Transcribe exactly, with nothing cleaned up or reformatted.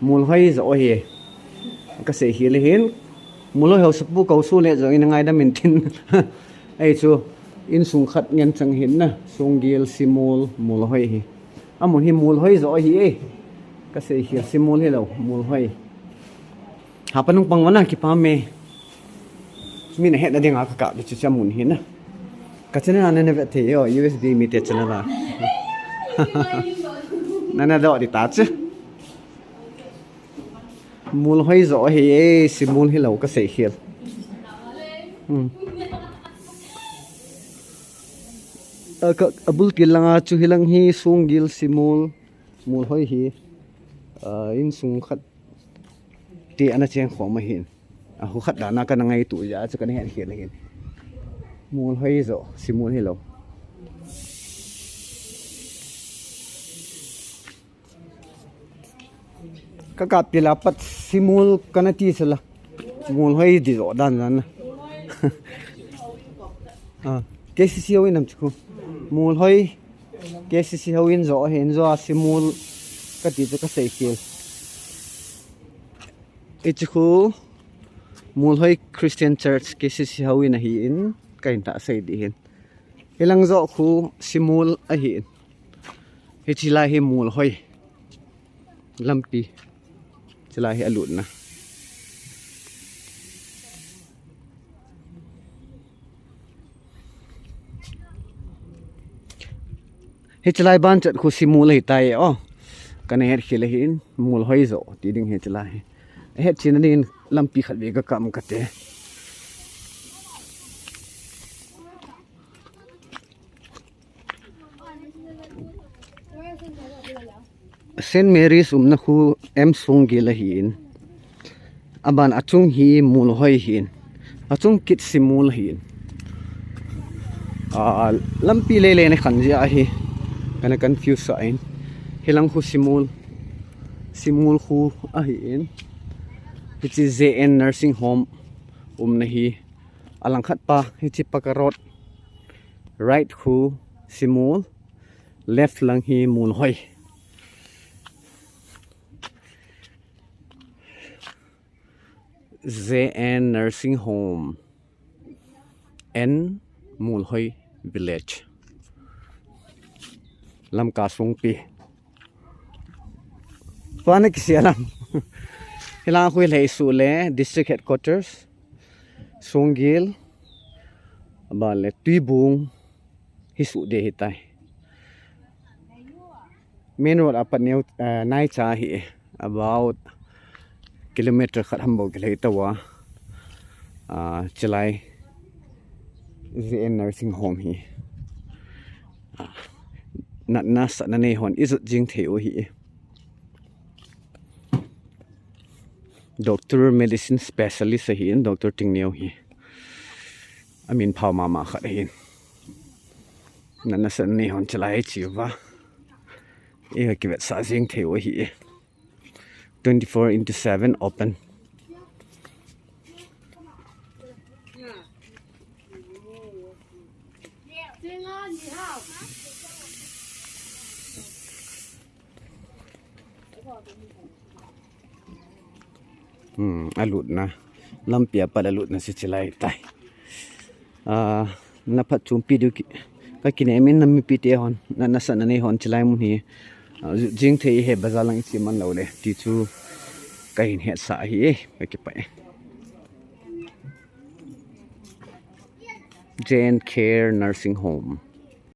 Mulhoi jo ahi. Kasei khel ahin. Mulhoi ho sapu kou su le jo in ngaidam in tin. Ei chu insung khat ngen chang hin na. Sunggil, Simul, Mulhoi hi. Amun hi Mulhoi jo ahi e. Kasei khel, Simul hilou, Mulhoi. Hapa nung pang vana kipah me. Min ahet nading a kakap di chu chu amun hi na. Ka channel a nana vet thei o, U S D mi te channel a. Nana doh di ta chu. Mulhoi jo ahi e, Simul hilou kasei khel. Hmm. A ka, abul til langa chu hilang hi Sunggil, Simul, Mulhoi hi, ah, insung khat ti ana cheng khom ahin. A, khu khat dan a kana ngaito jeh a chu kana het khel ahin. Mulhoi jo, Simul hilou. Kakap til a pat Simul kana ti sela. Mulhoi di jo dan dan na. Ah, K C C houin ham chu khu. Mulhoi K C C houin jo ahin, jo a Simul kati chu kasei khel. Hichu khu Mulhoi Christian Church K C C houin ahin, kahin ta sei di hin. Hilang jo khu Simul ahin. Hichi lai hi Mulhoi lampi. Chilai hi alutna. Hichilai ban chat khu Simul ahitai o. Kana het khel ahin, Mulhoi jo ti ding hichilai hi. Het china dingin lampi khat ve kakam kate. Saint Mary's umna khu M Sunggil ahin. Aban achung hi Mulhoi ahin. Achung kit Simul ahin. Ah, lampi lele na khan jeh ahi. Kana confuse sa in. Hilang khu Simul. Simul khu ahin. Hichi J N Nursing Home umna hi. Alang khat pa hichi Paka Road. Right khu Simul. Left lang hi Mulhoi. J N Nursing Home and Mulhoi Village. Lamka Songpi. Pana kisia lam. Hilang khu lei su le District Headquarters. Sunggil. Aban le Tuibung. Hi su de hitai. Main road apat neo, eh, nai cha hi about kilometer khat ham bou kilhei tawa. Ah, chilai J N Nursing Home hi. Ah, natna satna nei hon ijot jing thei u hi. Doctor medicine specialist ahin, Doctor Tingneo hi. Amin phao mama khat ahin. Natna satna nei hon chilai chiuva. Iga kivetsah jing thei u ahi. Twenty-four into seven open. Hmm, alutna. Lampi apat alutna si chilai tai. Ah, naphat chumpi diu ki, kakinem in na mipi te hon, natna satna nei hon chilai mun hi. Ah, jing thei hi bazar lang ichi man lou le. Ti chu kahin hetsah hi e, kakipah e. J N Care Nursing Home.